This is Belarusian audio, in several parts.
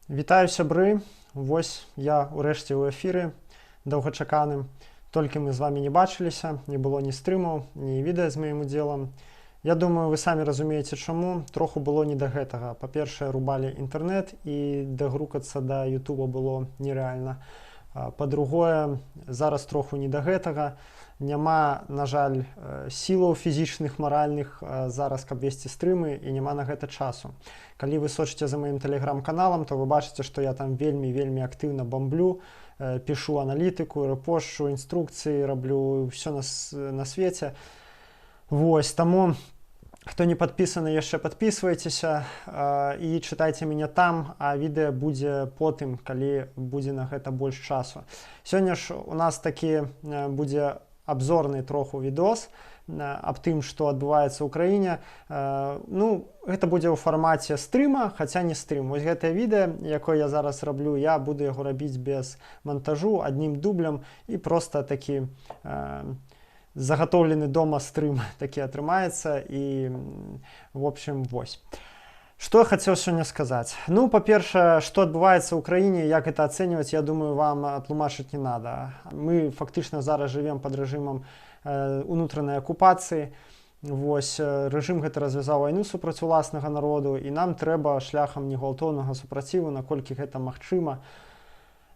Вітаю, сябры! Вось я урэшце ў эфіры доўгачаканым. Толькі мы з вами не бачыліся, не было ні стрымаў, ні відэа з маім удзелам. Я думаю, вы самі разумееце чаму, троху было не да гэтага. Па-першае, рубалі інтэрнэт, і дагрукацца да Ютуба было нерэальна. Па-другое, зараз троху не да гэтага. Няма, на жаль, сілаў фізічных, маральных зараз, каб весці стрымы, і няма на гэта часу. Калі вы сочыце за маім тэлеграм-каналам, то вы бачыце, што я там вельмі, вельмі актыўна бамблю, пішу аналітыку, рэпошчу, інструкцыі, раблю ўсё на свеце. Вось, таму хто не падпісаны яшчэ, падпісвайцеся і чытайце мяне там, а відэа будзе потым, калі будзе на гэта больш часу. Сёння ж у нас такі будзе абзорны троху відос аб тым, што адбываецца ў краіне. Ну, гэта будзе ў фармаце стрыма, хаця не стрым. Вось гэтае відэа, якое я зараз раблю, я буду яго рабіць без мантажу, аднім дублем, і проста такі загатоўлены дома стрым такі атрымаецца. І в общем, вось. Што я хацеў сёння сказаць? Ну, па-першае, што адбываецца ў краіне, як это ацэньваць, я думаю, вам тлумачыць не надо. Мы фактычна зараз жывем пад рэжымам унутранай акупацыі. Вось, рэжым гэта развязаў вайну супраць уласнага народу, і нам трэба шляхам негвалтоўнага супраціву, наколькі гэта магчыма,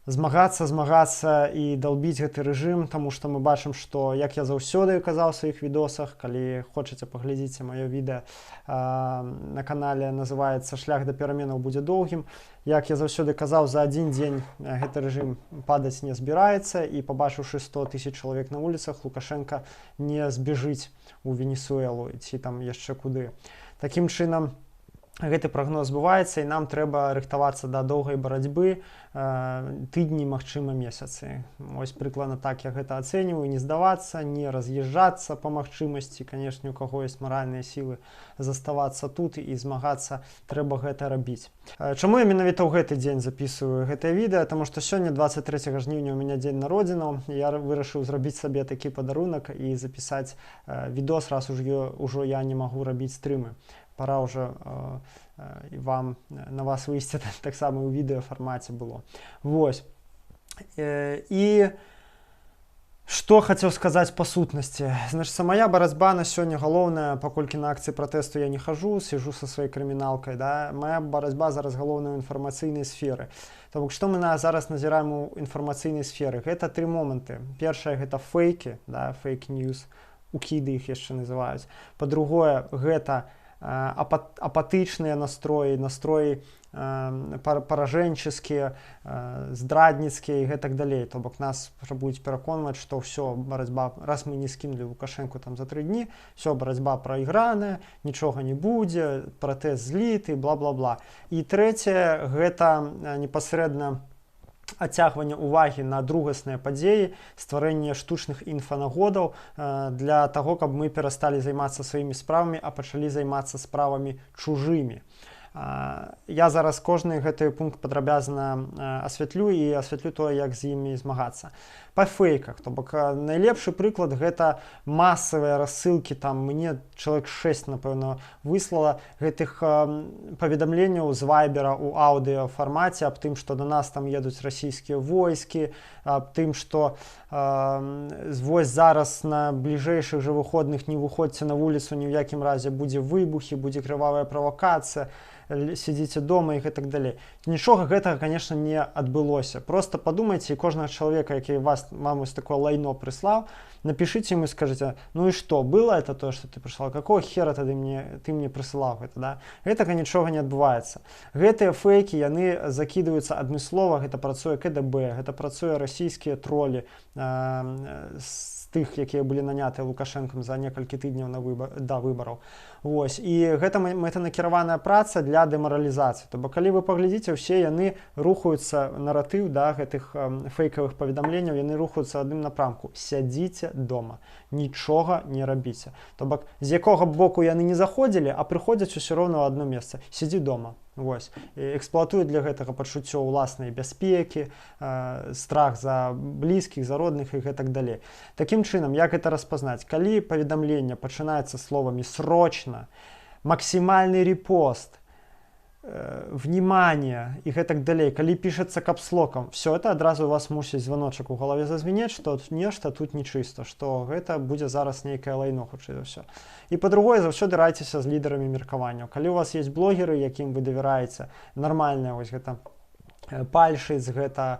змагацца, змагацца і далбіць гэты рэжым, таму што мы бачым, што, як я заўсёды казаў у сваіх відосах, калі хочаце, паглядзіце маё відэа на канале, называецца «Шлях да пераменаў будзе доўгім». Як я заўсёды казаў, за адзін дзень гэты рэжым падаць не збіраецца, і, пабачыўшы 100 тысяч чалавек на вуліцах, Лукашенко не збяжыць у Венесуэлу ці там яшчэ куды. Такім чынам, гэты прагноз збываецца, і нам трэба рыхтавацца да доўгай барацьбы, тыдні, магчыма, месяцы. Ось прыкладна так я гэта ацэньваю: не здавацца, не раз'язджацца па магчымасці, канешне, у каго ёсць маральныя сілы заставацца тут і змагацца, трэба гэта рабіць. Чаму я менавіта ў гэты дзень записываю гэтае відэа? Таму што сёння, 23 жніўня, у мяне дзень народзінаў. Я вырашыў зрабіць сабе такі падарунак і запісаць відос, раз ужо я не магу рабіць стрымы, пора уже і вам на вас выйсці таксама ў відэафармаце было. Вось. І што хацеў сказаць па сутнасці. Значит, моя барацьба на сёння галоўная, паколькі на акцыі пратэсту я не хожу, сижу со сваёй крыміналкай, да, моя барацьба зараз галоўная ў інфармацыйнай сферы. То бок што мы зараз назіраем у інфармацыйнай сферы? Гэта тры моманты. Першае — гэта фейкі, да, фейк-ньюс, укіды іх яшчэ называюць. Па-другое, гэта апатычныя настроі, настроі паражэнческія, здрадніцкія і гэтак далей. То бок нас паспрабуюць пераконваць, што ўсё, барацьба, раз мы не скінулі Лукашэнку там за 3 дні, все, барацьба прайграная, нічога не будзе, пратэст зліты, бла-бла-бла. І трэцяе — гэта непасрэдна адцягванне увагі на другасныя падзеі, стварэнне штучных інфанагодаў для таго, каб мы перасталі займацца сваімі справамі, а пачалі займацца справамі чужымі. Я зараз кожны гэты пункт падрабязна асвятлю і асвятлю тое, як з імі змагацца. Па фэйках, то бок найлепшы прыклад — гэта масавыя рассылкі, там мне чалавек 6, напэўна, выслала гэтых паведамленняў з Вайбера у аўдыофармаце аб тым, што да нас там едуць расійскія войскі, аб тым, што вось зараз на бліжэйшых жа выходных не выходзьце на вуліцу ні ў якім разе, будзе выбухі, будзе крывавая правакацыя, сидзіце дома і гэтак далей. Нічога гэтага, конечно, не адбылося. Просто подумайте, і кожнага чалавека, які вам вось такое лайно прыслаў, напишите ему и скажите: «Ну и что, было это то, что ты прыслал? Какого хера тады ты мне прысылаў гэта?» Да, гэтага нічога не адбываецца. Гэтыя фэйкі, яны закідваюцца адмыслова, гэта працуе КДБ, гэта працуе расійскія тролі з тых, якія былі нанятыя Лукашэнкам за некалькі тыдняў на выбар да выбараў. Вось, і гэта мэтанакіраваная праца для дэмаралізацыі. То бок калі вы паглядзіце, усе яны рухаюцца, наратыў, да, гэтых фэйкавых паведамленняў, яны рухаюцца адным напрамку: сядзіце дома, нічога не рабіце. То бок з якога б боку яны не заходзілі, а прыходзяць усё роўна ў адно месца: сядзі дома. Вось. Эксплуатуюць для гэтага пачуццё ўласнай бяспекі, страх за блізкіх, за родных і гэтак далей. Такім чынам, як гэта распазнаць? Калі паведамленне пачынаецца словамі «срочно», «максімальны репост», Внимание і гэтак далей, калі пішацца капслокам, все это адразу у вас мусіць званочак у галаве зазвінець, што нешта тут нечыста, што гэта будзе зараз нейкае лайно, хутчэй за ўсё. І па-другое, заўсёды райцеся з лідарамі меркаванняў. Калі у вас есть блогеры, якім вы давяраеце, нармальная, вось гэта Пальшыц, гэта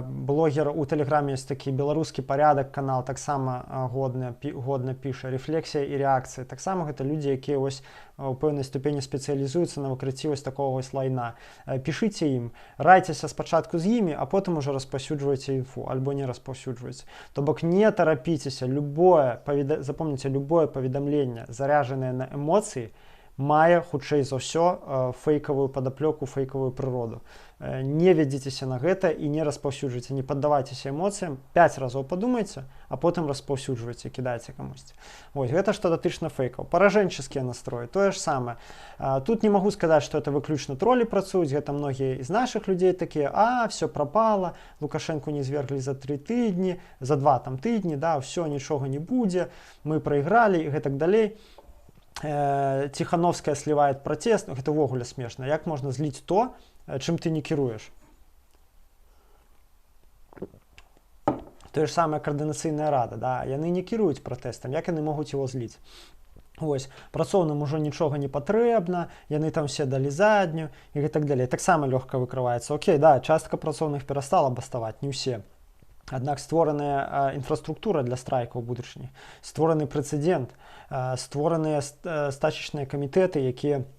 блогер у тэлеграме, есть такі «Беларускі парядак» канал, таксама годна піша, «Рэфлексія і рэакцыі», таксама гэта людзі, якія вось у пэўнай ступені спецыялізуюцца на выкрыцці вось такого вось лайна. Пішыце ім, райцеся спачатку з імі, а потым уже распаўсюджвайце інфу альбо не распаўсюджвайце. То бок не тарапіцеся. Любое запомніце, любое паведамленне, заряжанное на эмоцыі, мае хутчэй за ўсё фэйкавую падаплёку, фэйкавую прыроду. Не вядзіцеся на гэта і не распаўсюджвайце, не паддавайцеся эмоцыям, 5 разоў падумайце, а потым распаўсюджвайце, кідайце камусьці. Вось гэта што датычна фэйкаў. Паражэнчаскія настроі — тое ж самае. Тут не магу сказаць, что это выключна тролі працуюць, гэта многія з нашых людзей такія: «А, все пропало, Лукашенко не зверглі за 3 тыдні, за 2 там тыдні, да, все, нічога не будзе, мы прайгралі» і гэтак далей. «Тихановская сливает протест». Ну, гэта ўвогуле смешна, як можна зліць то, чым ты не кіруеш? Тое ж самае Каардынацыйная рада, да, яны не кіруюць пратэстам, як яны могуць его зліць? Ось, працоўным ужо нічога не патрэбна, яны там все далі заднюю і гэтак далей. Таксама лёгка выкрываецца. Окей, да, частка працоўных перастала баставаць, не ўсе. Аднак створаная інфраструктура для страйка ў будучыні, створаны прэцэдэнт, створаныя стачечныя камітэты, якія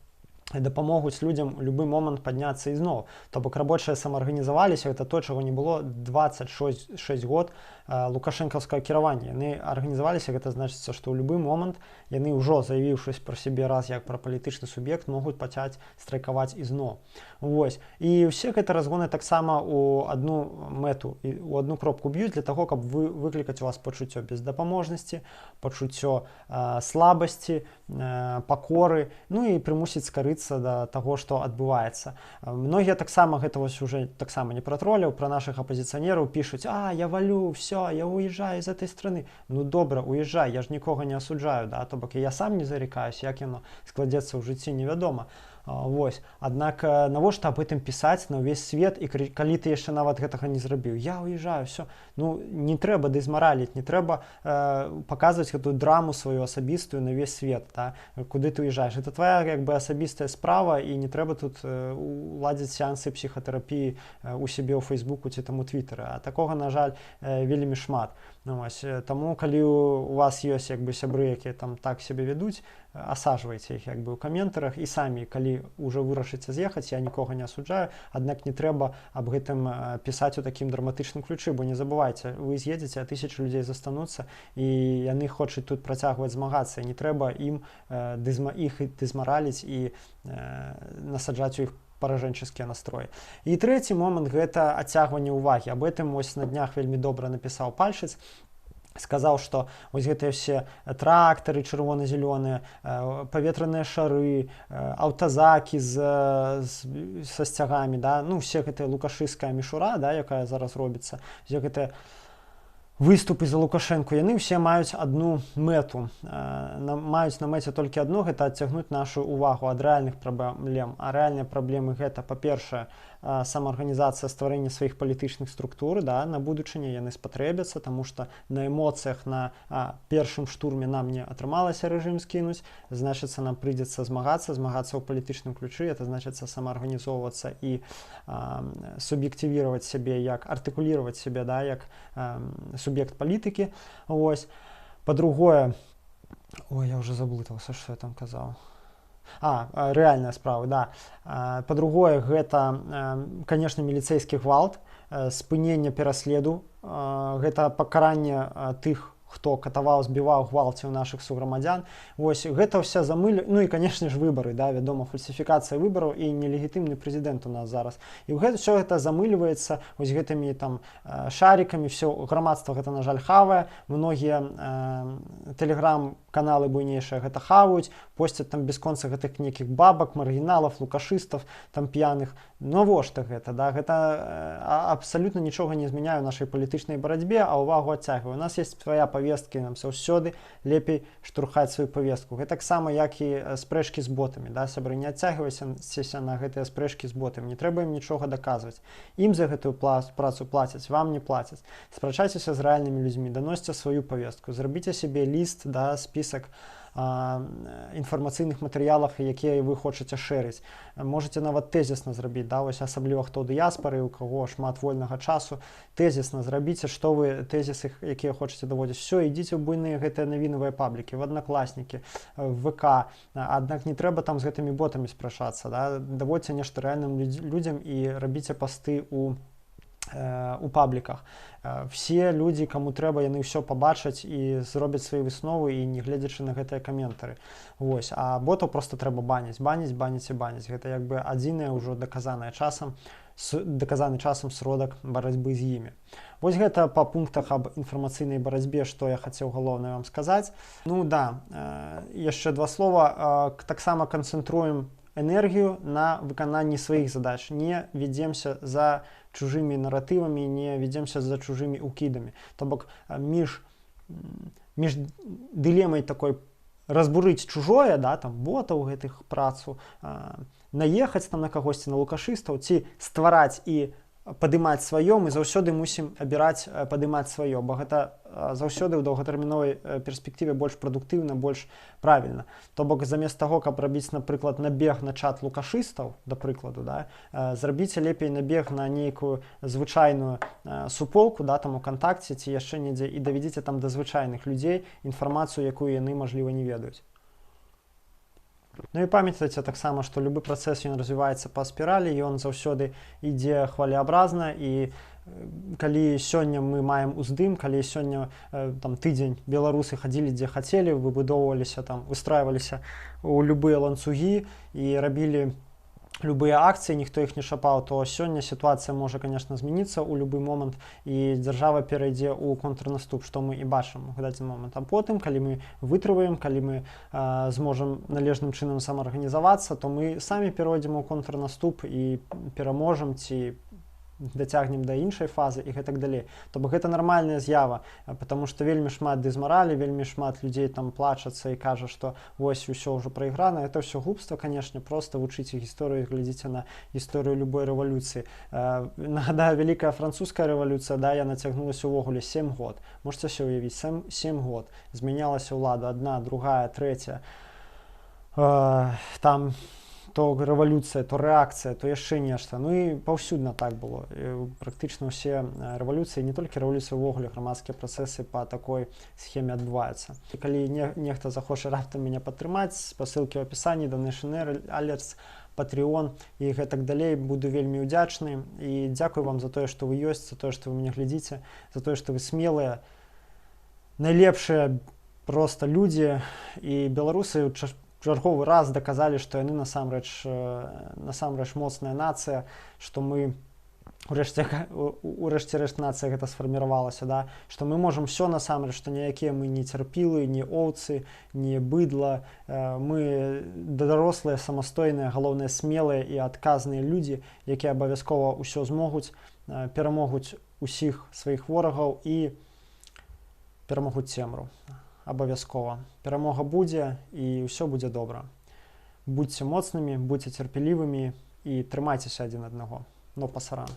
дапамогуць людзям у любы момант падняцца ізноў. То бок рабочыя самаарганізаваліся, это то, чаго не было 26 6 год лукашэнкаўскага кіравання. Яны арганізаваліся, гэта значыцца, што ў любы момант яны, ўжо заявіўшись пра сябе раз як пра палітычны суб'ект, могуць пачаць страйкаваць ізноў. Вось. І ўсе гэта разгоны таксама у одну мэту і у одну кропку б'юць, для таго, каб вы выклікаць у вас пачуццё бездапаможнасці, пачуццё слабасці, пакоры, ну і прымусіць скарыцца да таго, што адбываецца. Многія таксама, гэта вось уже таксама не пра троляў, пра нашых апазіцыянераў пішуць: «А, я валю, все, я уезжаю из этой страны». Ну добра, уезжай, я ж нікога не асуджаю, да, то бок я сам не зарекаюсь, як яно складзецца ў жыцці, невядома. Вось. Аднак навошта аб гэтым пісаць на ўвесь свет і калі ты яшчэ нават гэтага не зрабіў: «Я уезжаю, все»? Ну не трэба дызмараліць, не трэба паказваць гэтую драму сваю асабістую на ўвесь свет, да? Куды ты уезжаешь, это твоя як бы асабістая справа, і не трэба тут ладзіць сеансы псіхатэрапіі у сябе ў фейсбуку ці там у твиттары. А такога, на жаль, вельмі шмат. Ну, вось, таму калі у вас ёсць як бы сябры, якія там так сябе вядуць, асажвайце іх як бы ў каментарах і самі, калі ўжо вырашыце з'ехаць, я нікога не асуджаю, аднак не трэба аб гэтым пісаць у такім драматычным ключы, бо не забывайце, вы з'едзеце, а тысячы людзей застануцца, і яны хочуць тут працягваць змагацца, і не трэба ім іх дызмараліць і насаджаць у іх паражэнчаскія настроі. І трэці момант — гэта адцягванне ўвагі. Аб гэтым вось на днях вельмі добра напісаў Пальшыц, сказаў, што вось гэтыя все трактары чырвона-зялёныя, паветраныя шары, аўтазакі са сцягамі, да, ну все гэтыя лукашысцкая мішура, да, якая зараз робіцца, все гэтыя выступы за Лукашэнку, яны ўсе маюць адну мэту, маюць на мэце толькі адно, гэта адцягнуць нашу увагу ад рэальных праблем. А рэальныя праблемы — гэта, па-першае, самаарганізацыя, стварэнне сваіх палітычных структур, да, на будучыні яны спатрэбяцца, таму што на эмоцыях на першым штурме нам не атрымалася рэжым скінуць, значыцца, нам прыйдзецца змагацца, змагацца ў палітычным ключы, это значыцца самаарганізоўвацца і суб'ектывировать сябе, як артыкулировать сябе, да, як суб'ект палітыкі. Вось. Па-другое, ой, я уже заблытался, что я там казаў. Рэальная справа, да. Па-другое, гэта, конечно, міліцэйскі гвалт, спыненне пераследу, гэта пакаранне тых, хто катаваў, збіваў, гвалціў нашых суграмадзян. Вось гэта вся замыль. Ну і, конечно ж, выбары, да, вядома, фальсіфікацыя выбараў і нелегітымны прэзідэнт у нас зараз. І гэта все гэта замыльваецца вось гэтымі там шарикамі, все грамадства гэта, на жаль, хавае. Многія тэлеграм-каналы Каналы буйнейшыя гэта хаваюць, посцяць там бясконца гэтых нейкіх бабак, маргіналов, лукашыстаў там п'яных. Навошта гэта, да? Гэта абсалютна нічога не змяняе ў нашай палітычнай барацьбе, а ўвагу адцягвае. У нас есть свая павестка, і нам заўсёды лепей штурхаць сваю павестку. Гэтаксама, як і спрэчкі з ботамі, да, сябры, не адцягвайцеся на гэтыя спрэчкі з ботамі, не трэба ім нічога даказваць. Ім за гэтую працу плацяць, вам не плацяць. Спрачайцеся з рэальнымі людзьмі, даносьце сваю павестку, зрабіце сябе ліст, да, список інфармацыйных матэрыялах, якія вы хочаце шэрыць. Можете нават тэзісна зрабіць, да, вось асабліва хто ў дыяспары, у каго шмат вольнага часу, тэзісна зрабіце, што вы, тэзісы, якія хочаце даводзіць. Все, ідзіце ў буйныя гэтыя навінавыя паблікі, в Аднакласнікі, в ВК. Аднак не трэба там з гэтымі ботамі спрачацца, да? Даводзьце нешта рэальным людзям і рабіце пасты у пабліках. Все людзі, каму трэба, яны ўсё пабачаць і зробяць свае высновы, і не гледзячы на гэтыя каментары. Вось, а ботаў просто трэба баніць, баніць, баніць і баніць. Гэта як бы адзінае ўжо даказаны часам сродак барацьбы з імі. Вось гэта па пунктах аб інфармацыйнай барацьбе, што я хацеў галоўнае вам сказаць. Ну да, яшчэ два слова. Таксама канцэнтруем энергію на выкананні сваіх задач, не ведземся за чужымі наратывамі, не ведземся за чужымі укідамі. То бок між дылемай такой разбурыць чужое, да, там ботаў гэтых працу, наехаць там на кагосьці, на лукашыстаў, ці ствараць і падымаць сваё, мы заўсёды мусім абіраць падымаць сваё, бо гэта заўсёды ў доўгатэрміновай перспектыве больш прадуктыўна, больш правільна. То бок замест таго, каб рабіць, напрыклад, набег на чат лукашыстаў, да прыкладу, да, зрабіце лепей набег на нейкую звычайную суполку, да, там УКантакце ці яшчэ недзе, і давядзіце там да звычайных людзей інфармацыю, якую яны, мажліва, не ведаюць. Ну і памятайце таксама, што любы працэс, ён развіваецца па спіралі, ён заўсёды ідзе хвалеабразна, і калі сёння мы маем уздым, калі сёння там тыдзень беларусы хадзілі, дзе хацелі, выбудоўваліся там, выстраиваліся ў любыя ланцугі і рабілі любыя акцыі, ніхто іх не чапаў, то сёння сітуацыя можа, конечно, змяніцца ў любы момант, і дзяржава перайдзе ў контрнаступ, што мы і бачым у дадзены момант. А потым, калі мы вытрываем, калі мы зможам належным чынам самаарганізавацца, то мы самі перайдзем у контрнаступ і пераможам ці дацягнем да іншай фазы і гэтак далей. То бок гэта нармальная з'ява, потому что вельмі шмат дызмаралі, вельмі шмат людзей там плачацца і кажа, што вось усё ўжо прайграна. Это все глупства, конечно. Просто вучыце гісторыю, глядзіце на гісторыю любой рэвалюцыі. Нагадаю, Вялікая Французская рэвалюцыя, да, яна цягнулася ўвогуле 7 год. Можете себе уявіць, 7 год змянялася ўлада, одна, другая, третья, там то рэвалюцыя, то рэакцыя, то яшчэ нешта. Ну і паўсюдна так было. І практычна ўсе рэвалюцыі, не толькі рэвалюцыі, увогуле грамадскія працэсы па такой схеме адбываюцца. І калі нехта захоча раптам мяне падтрымаць, спасылкі ў апісанні, Donation Alerts, Patreon і гэтак далей, буду вельмі ўдзячны. І дзякую вам за тое, што вы ёсць, за тое, што вы мяне глядзіце, за тое, што вы смелыя, найлепшыя просто людзі. І беларусы чарговы раз даказалі, што яны насамрэч моцная нацыя, што мы урэшце рэшт нацыя гэта сфарміравалася, да, што мы можам все насамрэч, што ніякія мы не цярпілы, не оўцы, не быдла, мы дарослыя, самастойныя, галоўнае, смелыя і адказныя людзі, якія абавязкова ўсё змогуць, перамогуць усіх сваіх ворагаў і перамогуць цемру. Абавязкова перамога будзе, і ўсё будзе добра. Будьце моцнымі, будьце цярпелівымі і трымайцеся адзін аднаго. Но пасаран.